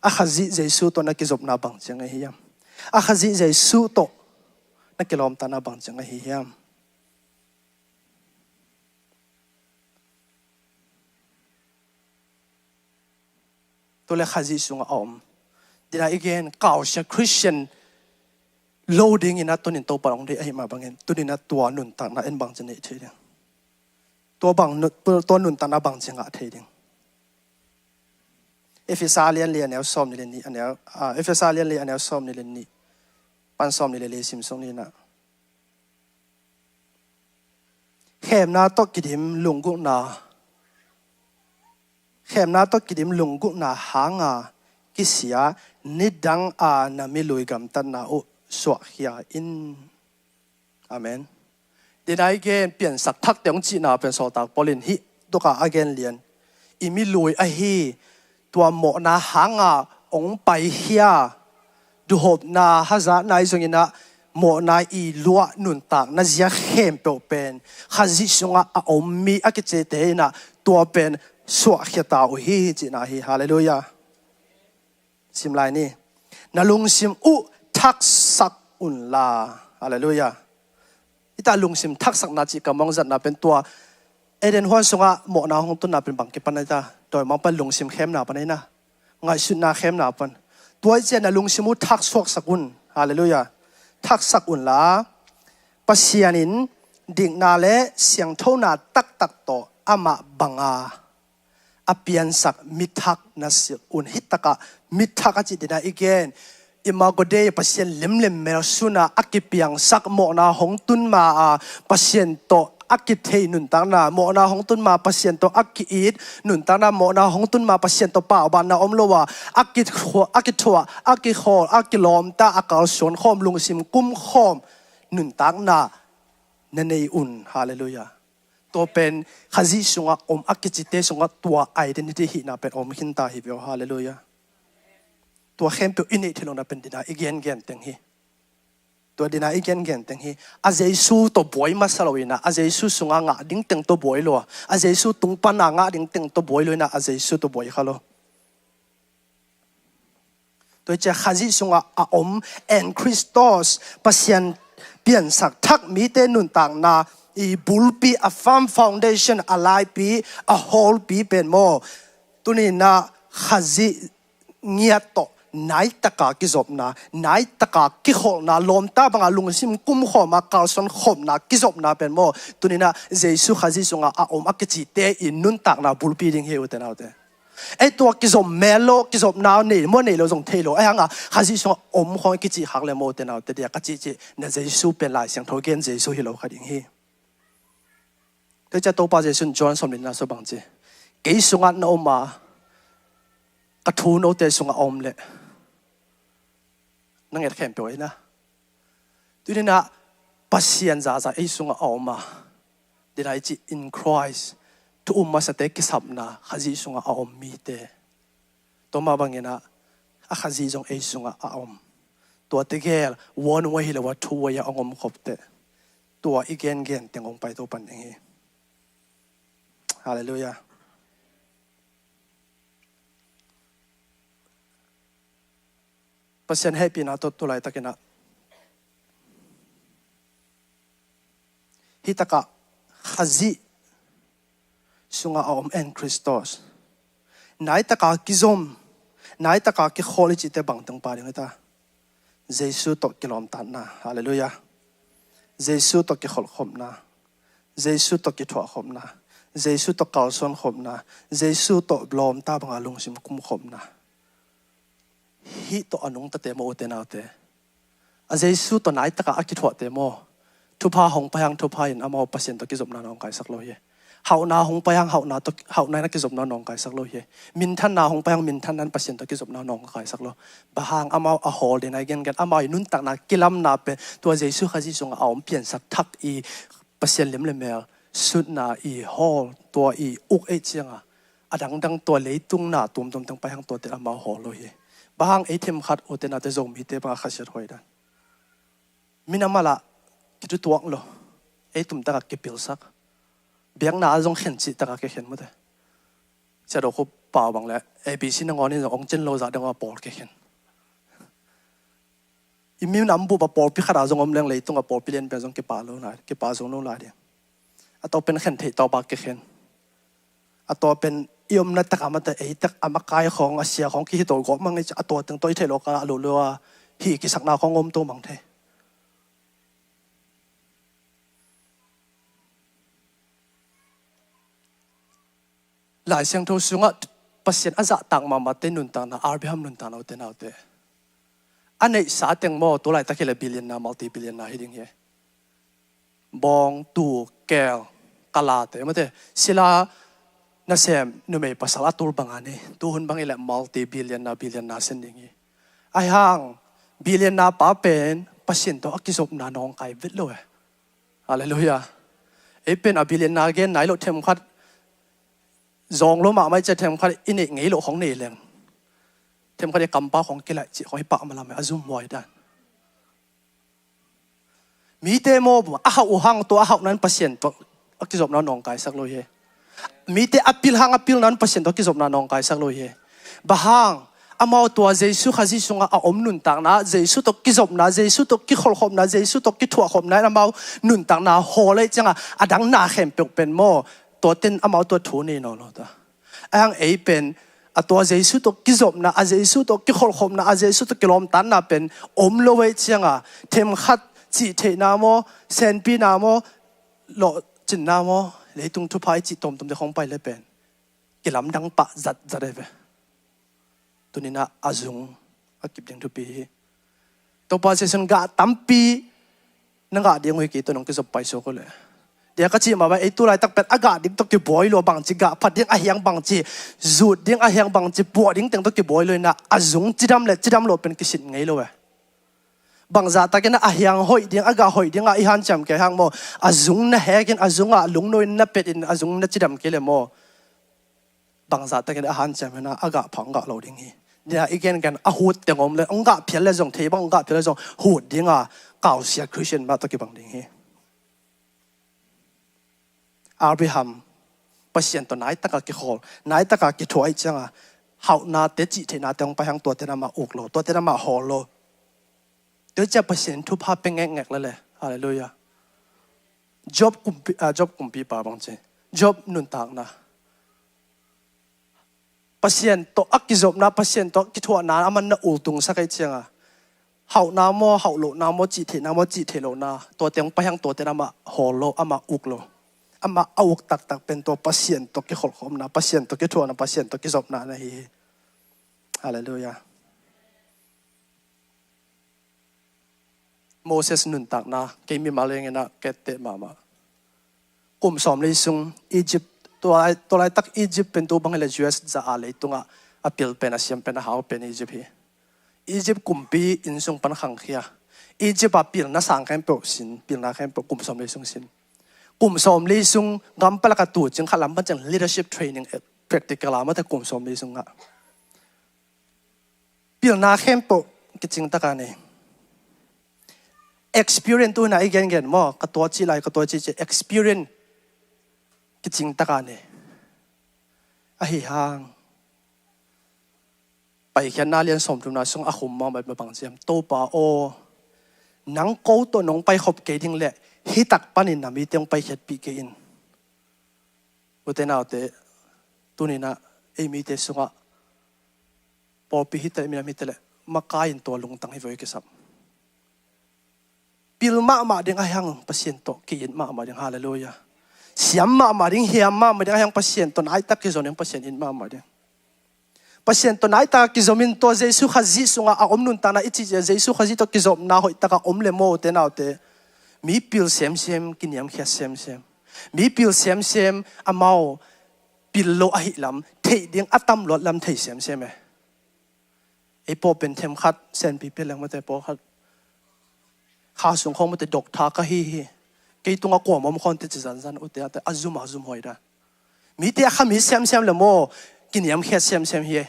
A Khazih Jesu tawh na kizopna bang ciang ahi hiam? A Khazih Jesu tawh na kilawmtatna bang ciang ahi hiam? Tua le Khazih sungah a om. Dina i gen, kausia Christian lo dingin a tunin Topa hong deih ahih mah bangin, tunin a tua nuntakna en bang ci neih thei ding. Tua bang nu-, tua nuntakna bang ci ngah thei ding. Efesa lian li a neu sawm ni le nih, a neu, ah, Efesa lian li a neu sawm ni le nih. Pan sawm ni le li sim sung ni na. Khemna tawh kidim lunggulhna. Khemna tawh kidim lunggulhna hanga kisia nidang a na milui gamtatna uh suahkhia in. Amen. Dina i gen piansak thakte hong cihna pen sawltak Paul in hih dawkah a gen lian. I milui ahi tua mawhna hanga hong paikhia duhopna hazatna i zongin ah mawhna i luah nuntakna zia khempeuh pen Khazih sungah a om mi a kicite in ah tua pen suahkhia ta uh hi cihna hi. Halleluiah. Sim lai ni. Na lungsim uh thaksak unla. Halleluiah. Hita lungsim thaksakna cih ka mawng zatna pen tua Eden huan sungah mawhna hong tunna pen bang kipan a hita. Tua mawng pan lungsim khemna pan a hina. Ngaihsutna khemna pan. Tua i cian na lungsim uh thaksuaksak un. Halleluiah. Thaksak unla. Pasian in dikna le siangthona taktak tawh amah banga a piansak mithak na silh un. Hitakah mithak a cih dina i gen. Imago Dei Pasian lemlem mel suna a kipiangsak mawhna hong tun ma a Pasian tawh a kithei nuntakna, mawhna hong tun ma Pasian tawh a ki-it nuntakna, mawhna hong tun ma Pasian tawh paubanna om lo a a kithuah, a kithuah, a kikhawl, a kilawmta, a kalsuan khawm, lungsim kum khawm nuntakna na nei un. Halleluiah. Tua pen Khazih sungah om a kicite sungah tua identity hihna pen om khinta hi veu. Halleluiah. Tua khempeuh i neih theih lohna pen dina i gengen teng hi. Tua dina i gengen teng hi. A Jesu tawh buai masa lo ina, a Jesu sungah ngah ding teng tawh buai lo a, a Jesu tung pana ngah ding teng tawh buai lo ina, a Jesu tawh buai kha lo. Tua i cia Khazih sungah a om en Christos Pasian piansak thak mite nuntakna i bulpi, a firm foundation, a laipi, a hawlpi pen maw. Tunina Khazih ngiat tawh naitaka kizopna, naitaka kikholhna, lawmta banga lungsim kumkhawma kalsuan khopna kizopna pen maw. Tunina Jesu Khazih sungah a om a kicite i nuntakna bulpi ding hi ute naute. Ei tua kizom mel lo, kizopna nei maw nei lo zong thei lo. Ei hanga Khazih sungah om khawng i kicih khak le maw ute naute dia ka cihcih na Jesu pen Lai Siangtho gen Jesu hi lo kha ding hi. Tua i cia Topa Jesu in John sawm le nihna sua bang ci. Kei sungah na om a, ka thu note sungah a om le na nget khempeuh ahi na. Tunina Pasian zaza ei sungah a om a. Dina i ci in Christ. Thu um masate kisapna Khazih sungah a om mite. Tua mah bangin ah a Khazih zong ei sungah a om. Tua tegel one way hi lo a two way a hong om khop teh. Tua i gengen teng hong pai to pan ding hi. Halleluiah. Pasian hehpihna tawh tu laitakin ah hitakah Khazih sungah a om en Christos. Naitaka kizom, naitaka kikhawl i cihte bangteng pa ding hita. Jesu tawh kilawmtatna. Halleluiah. Jesu tawh kikholhkhopna. Jesu tawh kithuahkhopna. Jesu tawh kalsuankhopna. Jesu tawh lawmta banga lungsim kumkhopna. Hih tawh a nungtate maw ute naute. A Jesu tawh naitaka a kithuahte maw. Thupha hong pai hang thupha in amau Pasian tawh kizopna na hong kaisak lo hi. Hauhna hong pai hang hauhna tawh, hauhna in a kizopna na hong kaisak lo hi. Minthanna hong pai hang minthanna in Pasian tawh kizopna na hong kaisak lo. Bang hang amau a hawl dina i gengen amau i nuntakna kilamna pen tua Jesu Khazih sungah a om piansak thak i Pasian lemlemel sutna i hawl tua i uk ei cianga a dangdang tua leitung na tuamtuam teng pai hang tuate amau hawl lo hi. Bang hang ei themkhat ute naute Zomite banga khasiat huai dan. Min a malah kitutuak lo. Ei tumtaka kipilsak. Biakna a zong khen cihtaka kikhen mute. Sia do khu pau bang le A B C nangawn in zong ong cin lo zah dong a pawl kikhen. I minam bup a pawlpi khat a zong om leng leitung a pawlpi lian pen zong kipa lo lai, kipa zong lo lai ding. A tawh pen khen theih tawh bak kikhen. A tawh pen i omna tak a mata ei tak a makai khawng a sia khawng kihitol gawp mang i a tawh teng tawh i theih lo kal a lo lo a hi kisakna khawng om to mang thei. Lai Siangtho sungah Pasian a zahtak mahmahte nuntakna, Abraham nuntakna, ute naute, a neihsa teng maw, tu laitak hileh billionaire, multi-billionaire hi ding hi. Bawng, tuu, keel, kalate, mate, sila nasem numei pasal a tul banga nei, tuhun bang hileh multi-billionaire, billionaire sen ding hi. Ahi hang billionaire pa pen Pasian tawh a kizopna nawngkai vet lo e. Halleluiah. Ei pen a billionaire gen nai lo, themkhat zawng lo mahmah i cih, themkhat i neih ngei loh khong nei leng, themkhat i kampau khong kilaih cih khong hi pah malam e, a zumhuai dan. Mite maw, a hauh uh hang tua a hauhna in Pasian tawh a kizopna nawngkaisak lo hi. Mite a pil hang a pilna in Pasian tawh a kizopna nawngkaisak lo hi. Bang hang? Amau tua Jesu Khazih sungah a om nuntakna, Jesu tawh kizopna, Jesu tawh kikholhkhopna, Jesu tawh kithuahkhopna in amau nuntakna hawl ahih ciangah a dang na khempeuh pen maw, tua ten amau tua thu nei nawn lo ta. Ahi hang ei pen a tua Jesu tawh kizopna, a Jesu tawh kikholhkhopna, a Jesu tawh kilawmtatna pen om lo ahih ciangah themkhat cihtheihna maw, senpihna maw, lawhcinna maw, leitung thupha i cih tawmtawmte khong pai le pen kilamdang pah zatzat e ve. Tuni-in ah a zung a kip ding thupi hi. Topa Jesu in gah tampi na gah ding uh hi kei, tua nong kizop paisuak uh leh. Dia ka cih mah bang, ei tu laitak pen a gah ding tawh kibuai lo, bangci gah phat ding, a hiang bangci zut ding, a hiang bangci puah ding teng tawh kibuai lo in ah, a zung cidam le cidam lo pen kisin ngei lo e. Bangzahtakin a hiang hoih ding, a gah hoih ding a i hanciam kei hang maw, a zung na hekin, a zungah lungnuin na petin, a zung na cidam kei le maw, bangzahtakin a hanciam hi na, a gah pha hong gah lo ding hi. Nia i gengen a hut teng om le, hong gah phial le zong, thei bang hong gah phial le zong, hut dinga kausia Christian mah tawh kibang ding hi. Abraham, Pasian tawh naitak a kikhawl, naitak a kithuah ahih cianga, hauhnate, cihtheihnate hong pai hang tuate in amah uk lo, tuate in amah hawl lo. Tua ciang Pasian in thupha pia ngekngek lel e. Halleluiah. Job kumpi, ah, Job kumpipa bang ci. Job nuntakna. Pasian tawh a kizopna, Pasian tawh a kithuahna, aman na ultungsak ahih cianga, hauhna maw, hauh lohna maw, cihtheihna maw, cihtheih lohna, tuate hong pai hang tuate in amah hawl lo, amah uk lo. Amah a uk taktak pen tua Pasian tawh kikholhkhopna, Pasian tawh kithuahna, Pasian tawh kizopna na hi hi. Halleluiah. Moses nuntakna, kei mimal dingin ah ka etteh mahmah. Kum sawmli sung Egypt, tua lai, tua laitak Egypt pen tu bang hileh U S za a leitungah a pil pen, a siam pen, a hau pen Egypt hi. Egypt kumpi inn sung pan khangkhia. Egypt a pilna sang khempeuh sin, pilna khempeuh kum sawmli sung sin. Kum sawmli sung gam palak a tuucing khat lam pancing leadership training, eh, practical a mate kum sawmli sungah pilna khempeuh kicing taka nei. Experience tu-in ah i gengen maw, ka tua cih lai, ka tua cih cih, experience kicing taka nei. Ahi hang Paikhiatna lian sawmthumna sung a khum mahmah bang ci hiam? Topa aw, nang ko tawh nong paikhop kei ding leh, hih tak panin na mite hong paikhiatpih kei in. Ute naute, tuni-in ah ei mite sungah pawlpi hi ta leh, minam hi ta leh, makai in tua lungtang hi veu kisam. Pil mahmah ding ahi hang Pasian tawh ki-it mahmah ding. Halleluiah. Siam mahmah ding, hiam mahmah ding ahi hang Pasian tawh naitak kizom ding, Pasian it mahmah ding. Pasian tawh naitak kizom in tua Jesu Khazih sungah a om nuntakna i cih ciang Jesu Khazih tawh kizopna hoih taka om le maw, ute naute, mi pil semsem, kiniamkhiat semsem. Mi pil semsem, amau pil lo ahih lam theih ding a tam luat lam thei semsem e. Ei pawh pen themkhat senpi pia leng mate, pawlkhat kha sung khawng mate doctor ka hi hi. Kei tungah kuamah om khawng te ci zanzan, ute ate a zum a zum huai dan. Mite a khami semsem le maw, kiniamkhiat semsem hi e.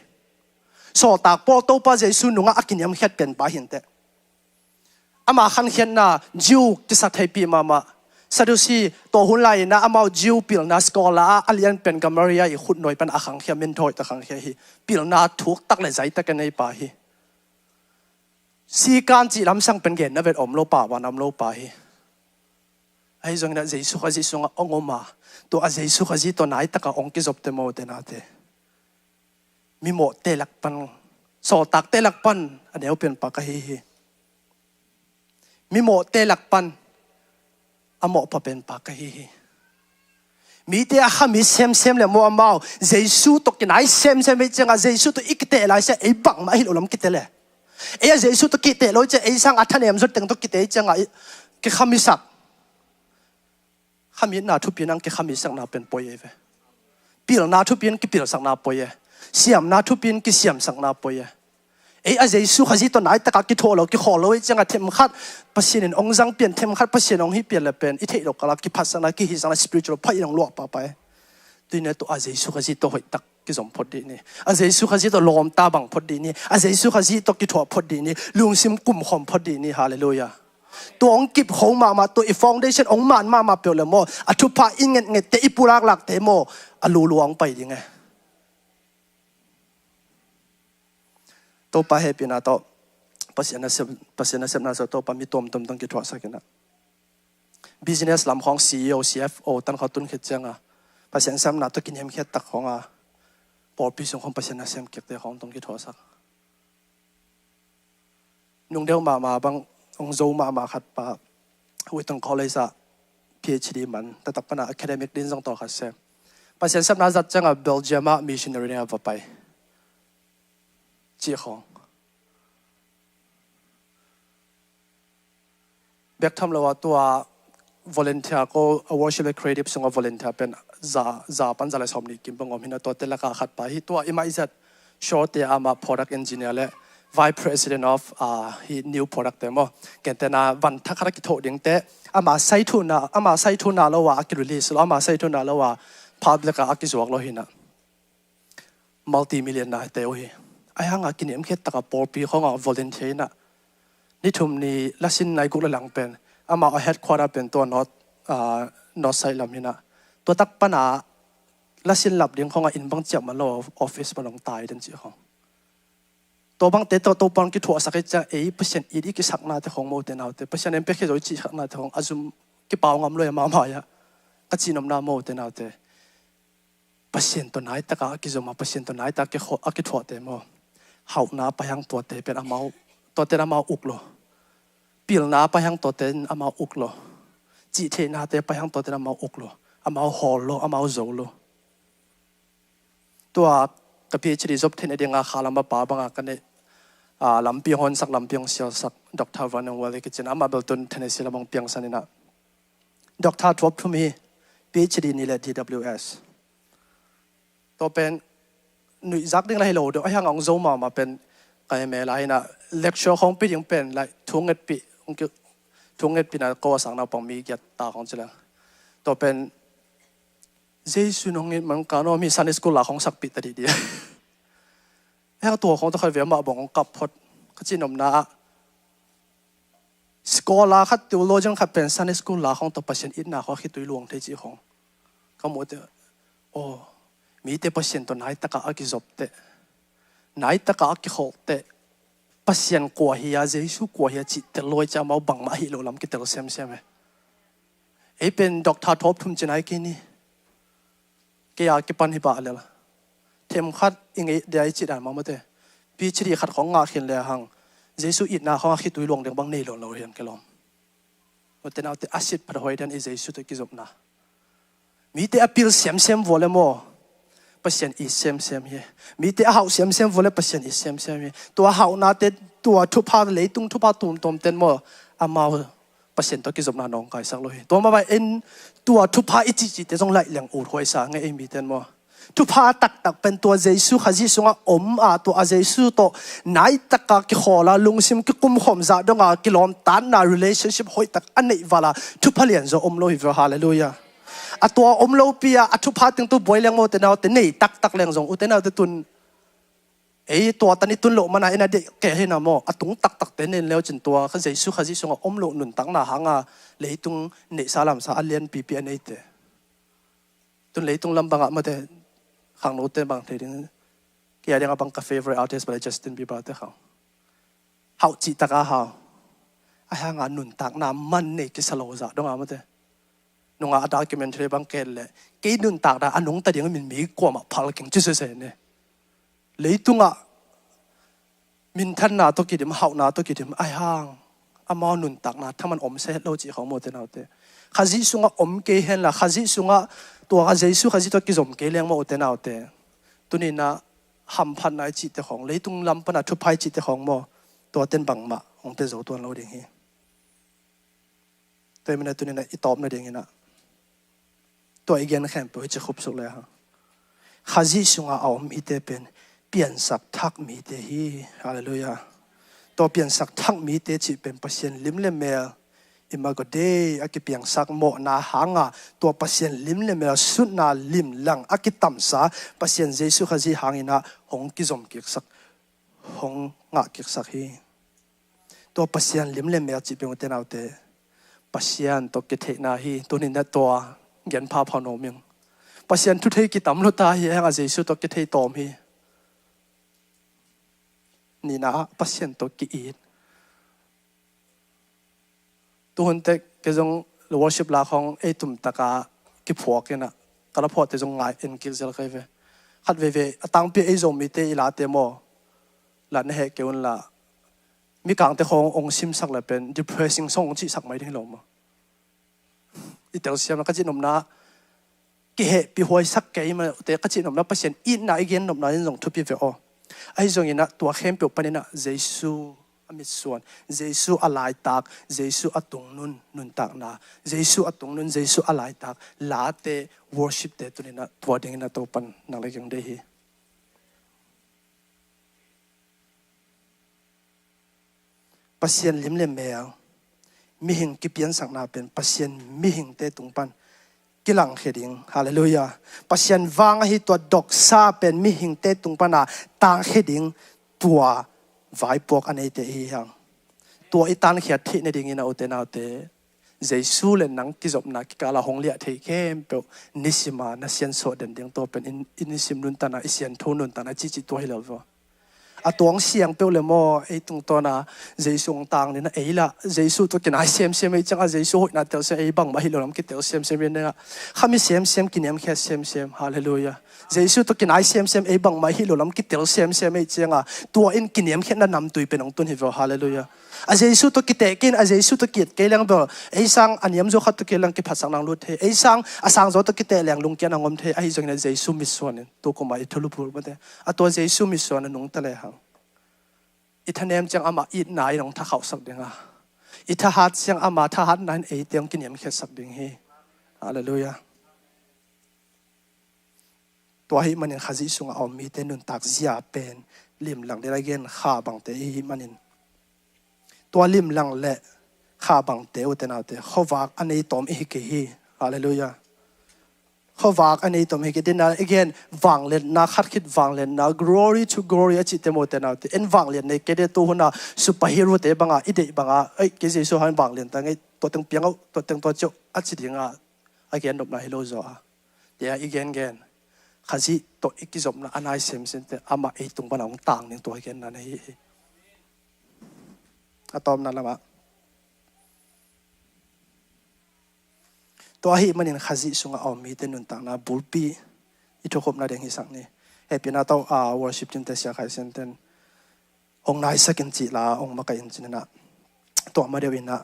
Sawltak Paul Topa Jesu nungah a kiniamkhiat pen pa hi inteh. Ama khankhiatna Jew kisa theipih mahmah. Sadusi, tua hun lai-in ah amau Jew pilna scholar ah a lianpen Gamaliel i khutnuai pan a khangkhia, mentor hoih tak khangkhia hi. Pilna thuk tak le zai tak a nei pa hi. Sikan cih lamsang pen genna vet om lo pa, van om lo pa hi. Ahi zongin ah Jesu Khazih sungah hong om a, tua a Jesu Khazih tawh naitak a hong kizopte maw, ute naute, mimawhte lak pan, sawltakte lak pan a neupen pa ka hi hi. Mimawhte lak pan a mawhpa pen pa ka hi hi. Mite a khami semsem le maw amau, Jesu tawh kinai semsem ve ciangah, Jesu tawh i kiteh lai sia, ei bangmah ahi lo lam kiteh le. Ei a Jesu tawh kiteh lo ciah, ei sang a thanem zot teng tawh kiteh ciangah, i, kikhamisak. Khamitna thupi in ang kikhamisakna pen poi ei ve. Pilna thupi in kipilsakna poi e. Siamna thupi in kisiamsakna poi e. Ei a Jesu Khazih tawh naitakah kithuah lo, kikhawl lo ei ciangah themkhat Pasian in ong zang pian, themkhat Pasian ong hih pian le pen i theih lo kala kiphatsakna, kihisakna, spiritual pha in ong luah pahpah e. Tuine tawh a Jesu Khazih tawh hoihtak kizom phot dih ni. A Jesu Khazih tawh lawmta bang phot dih ni. A Jesu Khazih tawh kithuah phot dih ni. Lungsim kumkhawm phot dih ni. Halleluiah. Tua ong kipkho mahmah, tua i foundation ong man mahmah peuh le maw, a thupha i ngetngette, i pulaklakte maw, a luluang pai ding e. Topa hehpihna tawh Pasian nasep, Pasian nasepna tawh Topa mi tuamtuam tawh kithuahsak in ah. Business lam khawng C E O, C F O tan khawng tun khit ciangah Pasian sepna tawh kiniamkhiat tak khawngah pawlpi sung khawng Pasian nasem kikte khawng tawh kithuahsak. Nungdeuh mahmah bang, ong zo mahmah khat pa, Wheaton College ah P H D man, taktak pana academic din zong tawh khat sem. Pasian sepna zat ciangah Belgium ah missionary dingah va pai. Cih khawng. Bek tham lo ah tua volunteer ko, a worship le creative sungah volunteer pen za, za pan za le sawm nih kim bang om hi in ah, tuate lakah khat pa hi tua i maizat Shaw te ama product engineer le vice president of, ah, hi new product te maw. Kente na van thak khat a kithoh ding te, ama saithuna, ama saithuna lo ah a ki-release lo, ama saithuna lo ah public ah a kizuak lo hi in ah. Multi-million na te uh hi. Ahi hangah kiniamkhiat takah pawlpi khawngah volunteer in ah. Ni thum ni lasin nai guk le lang pen. Amau a headquarter pen tua North, ah, North side lam hi in ah. Tua tak pana lasin lap ding khawngah inn bang ciah man lo, office man ong tai den cih khawng. Tua bangte tawh Topa in kithuahsak i ciah ei Pasian it i kisaknate khawng maw ute naute. Pasian in piakhia zo i cihsaknate khawng a zum kipau ngam lo e mahmah ah. Ka cihnopna maw ute naute. Pasian tawh naitakah a kizom a, Pasian tawh naitakah a kithuah, a kithuahte maw. Hauhna pai hang tuate pen amau, tuate in amau uk lo. Pilna pai hang tuate in amau uk lo. Cihtheihnate pai hang tuate in amau uk lo. Amau hawl lo, amau zo lo. Tua ka P H D zop theihna dinga kha lam a pa banga ka neih, ah, lampi hong honsak, lampi hong sialsak, Doctor Van Ung Wale kicin, amah bel tun Tennessee lam hong piangsan in ah. Doctor thuap thum hi, P H D nih le D W S. Tua pen nuihzak ding la hi lo deuh, ahi hang ong zo mahmah pen ka hi mel a hi in ah, lecture khawng pia ding pen, like, thu ngetpih, ong ki, thu ngetpihna ko a sang naupang mi giat ta khawng ci leng. Tua pen Jesu nong it man ka nuam hi, Sunday school la khawng sakpih ta dih dih. Heng tua khawng tawh khat ve amah bang hong kap phot. Ka cihnopna ah scholar khat, theologian khat pen Sunday school la khawng tawh Pasian itna khawng a khitui luang thei cih khawng ka muh teh. Aw, mite Pasian tawh naitakah a kizop teh, naitakah a kikholh teh, Pasian kua hi a, Jesu kua hi a cih tel lo i ciah amau bangmah ahi lo lam kitel semsem e. Ei pen Doctor thuap thum ci nai kei ni. Kei a kipan hi pah lel. Themkhat i ngeih dia i cih dan mah mate. P H D khat khawng ngah khin le hang Jesu itna khawng a khitui luang ding bang nei lo lo hian kilawm. Ute naute, a sit phat hoih dan i Jesu tawh kizopna. Mite a pil semsem vua le maw, Pasian it semsem hi. Mite a hauh semsem vua le Pasian it semsem hi. Tua hauhnate, tua thupha, leitung thupha tuamtuam ten maw, amau Pasian tawh kizopna nawngkaisak lo hi. Tua mah bang en, tua thupha i cihcihte zong laih leng uthuaisa ngei ei miten maw. Thupha taktak pen tua Jesu Khazih sungah om a, tua a Jesu tawh naitakah kikhawl a, lungsim kikumkhawm zah donga kilawmtatna relationship hoihtak a neih vala thupha lianzaw om lo hi ve. Halleluiah. A tua om lopi a, a thupha teng tu buai leng maw ute naute, nei taktak leng zong ute naute tun ei tua tan i tun loh mana ina deih keh hina maw, a tung taktakte nen leucin tua kha Jesu Khazih sungah om loh nuntakna hanga leitung neihsa lamsa a lianpipi a neite. Tun leitung lam bangah mate khangnote bang thei ding. Kei a dingah bang ka favorite artist bale Justin Bieber te khang. Hauh cih taka hau. A hanga nuntakna man nei kisa lo zah donga mate. Nunga a documentary bang ken le kei nuntakna a nungta ding min mi kuamah phal keng ci sese ne. Leitungah minthanna tawh kidim, hauhna tawh kidim, ahi hang amau nuntakna thaman om sa het lo cih khawng maw ute naute. Khazih sungah om kei henla, Khazih sungah tua Jesu Khazih tawh kizom kei leng maw ute naute, tuninah hamphatna i cihte khawng, leitung lam pana thupha i cihte khawng maw, tuaten bangmah hong pia zo tuan lo ding hi. Tua hi manah tuninah i tawp nadinginah tua i gen khempeuh hi ci khupsuk le hang. Khazih sungah a om mite pen piansak thak mite hi. Halleluiah. Tua piansak thak mite cih pen Pasian lim le mel, imago Dei a kipiangsak mawhna hanga tua Pasian lim le mel sutna limlang a kitamsa Pasian Jesu Khazih hanginah hong kizom kiksak, hong ngah kiksak hi. Tua Pasian lim le mel cih pen ute naute, Pasian tawh kitheihna hi. Tuninah tua gen phapha nuam ing. Pasian thu thei kitam lo ta hi, hanga Jesu tawh kithei tawm hi. Nihna ah Pasian tawh ki-it. Tuhun tek kei zong worship la khawng ei tumtaka kiphuak inah ka la phuahte zong ngai en kik zel kei ve. Khat veve a tangpi ei Zomite i late maw, la na heh kei unla, Mikangte khawng hong simsak le pen depressing song hong cihsak mai ding hi lo maw. I telsiam ka cih nopna, kihehpih huaisak kei mah ute ka cih nopna, Pasian itna i gen nopna in zong thupi ve aw. Ahi zonginah tua khempeuh paninah Jesu a mitsuan, Jesu a laitak, Jesu a tungnun nuntakna, Jesu a tungnun, Jesu a laitak late, worshipte tuninah tua dinginah Topan nang le keng deih hi. Pasian lim le mel, mihing kipiansakna pen Pasian mihingte tung pan kilangkhia ding. Halleluiah. Pasian vang ahi tua doksa pen mihingte tung pana tangkhia ding, tua vaipuak a neite i hi hang. Tua i tankhiat theih nadingin a ute naute, Jesu le nang kizopna kikala hong liah thei khempeuh nisima na siansuah den ding, tua pen i nisim nuntakna, i siantho nuntakna cihcih tua hi lo vua. A tuang siang peuh le maw, ei tungtawna Jesu hong tang dina ei lah, Jesu tawh kinai semsem ei cianga, Jesu hoihna telsiam ei bangmah hi lo lam kitel semsem ei nengah, khami semsem kiniamkhiat semsem. Halleluiah. Jesu tawh kinai semsem ei bangmah hi lo lam kitel semsem ei cianga, tua in kiniamkhiatna namtui pen hong tun hi vua. Halleluiah. A Jesu tawh kiteh kei in, a Jesu tawh kiet kei leng bel ei sang a niamzaw khat tawh kei leng kiphatsak nang lut thei, ei sang a sangzaw tawh kiteh leng lungkiat nang om thei. Ahi zongin a Jesu mitsuan in, tu kuma i thulu pul mate, a tua Jesu mitsuan a nungta le hang, i thanem ciang amah itna in hong thakhauhsak dinga, i thahat ciang ama thahatna in eite hong kiniamkhiatsak ding hi. Halleluiah. Tua ahih manin Khazih sungah a om mite nuntak zia pen limlang ding a gen kha bangte i hih manin, tua limlang le kha bangte, ute naute, khuavak a nei tawm i hi kei hi. Halleluiah. Khuavak a nei tawm i hi kei dina i gen, vangliatna, khat khit vangliatna, glory to glory a cihte maw, ute naute, en vangliat nei kei de, tu huna superhero te banga i deih banga, ei, kei Jesu hang vanglian ta ngei, tua teng piang uh, tua teng tua ciuh a ci dinga a gen nopna hi lo zaw a. Tia i gengen, Khazih tawh i kizopna a nai semsem te amah ei tung pana hong tang ding tua i genna na hi hi. A tawpna lamah, tua ahih manin Khazih sungah a om mite nuntakna bulpi i thukhupna ding hisak ni. Hehpihna tawh a worship team te, Sia Khai Sian ten hong naisak in cih la hong makaih in cininah, tua ma deuh inah,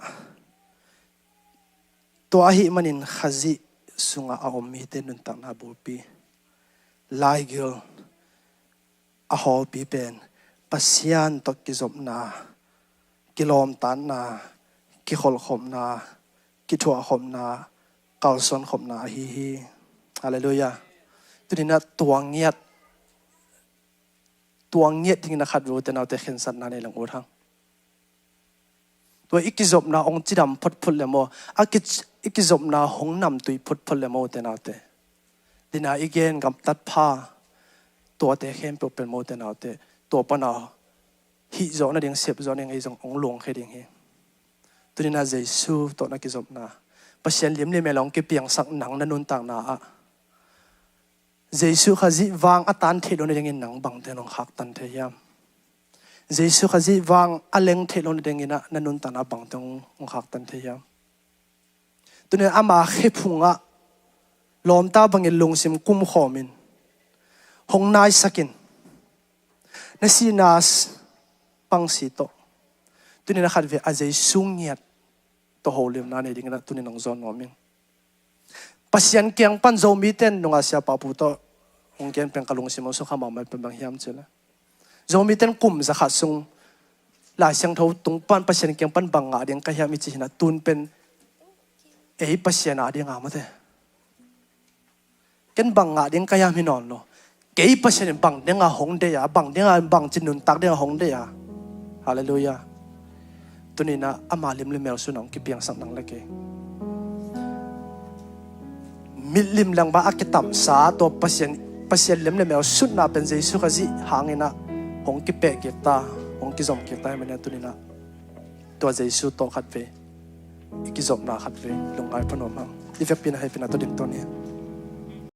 tua ahih manin Khazih sungah a om mite nuntakna bulpi, laigil a hawlpi pen Pasian tawh kizopna, kilawmtatna, kikholhkhopna, kithuahkhopna, kalsuankhopna ahi hi. Halleluiah. Tuninah tua ngiat, tua ngiat dingin a khat ve, ute naute, khensatna nei lang ut hang. Tua i kizopna hong cidam photphot le maw, a ki, i kizopna hong namtui photphot le maw, ute naute, dina i gen gamtat pha, tuate khempeuh pen maw, ute naute, tua pana hih zawh nading, sep zawh nading ei zong hong luangkhia ding hi. Tuninah Jesu tawh na kizopna, Pasian lim le mel hong kipiangsak nang na nuntakna ah Jesu Khazih vang a tan theih lo nadingin nang bangte hong khaktan thei hiam? Jesu Khazih vang a leng theih lo nadingin ah na nuntakna bangte hong khaktan thei hiam? Tunin ama khephungah lawmta bangin lungsim kumkhawmin, hong naisakin, na sihna pangsi tawh, Tuninah khat ve a Jesu ngiat tawh holimna nei dinginah tunin hong zawn nuam ing. Pasian kiang pan Zomite in nungah siapa pu tawh hong gen pen ka lungsim hong sukha mahmah pen bang hiam cih leh, Zomite in kum zakhat sung Lai Siangtho tung pan Pasian kiang pan bang ngah ding ka hiam i cih hinah tun pen ei Pasian a dingah mate. Ken bang ngah ding ka hiam hi nawn lo. Kei Pasian in bang dingah hong deih a, bang dingah bang cin nuntak dingah hong deih a. Halleluiah. Tuninah ama lim le mel sunah hong kipiangsak nang le kei. Mitlim lengba a kitamsa tawh Pasian, Pasian lim le mel sunna pen Jesu Khazih hanginah hong kipeh kik ta, hong kizom kik ta hi mania tuninah tua Jesu tawh khat ve i kizopna khat ve lungngai pha nuam hang. I vekpi na hehpihna tawh ding tawh ni.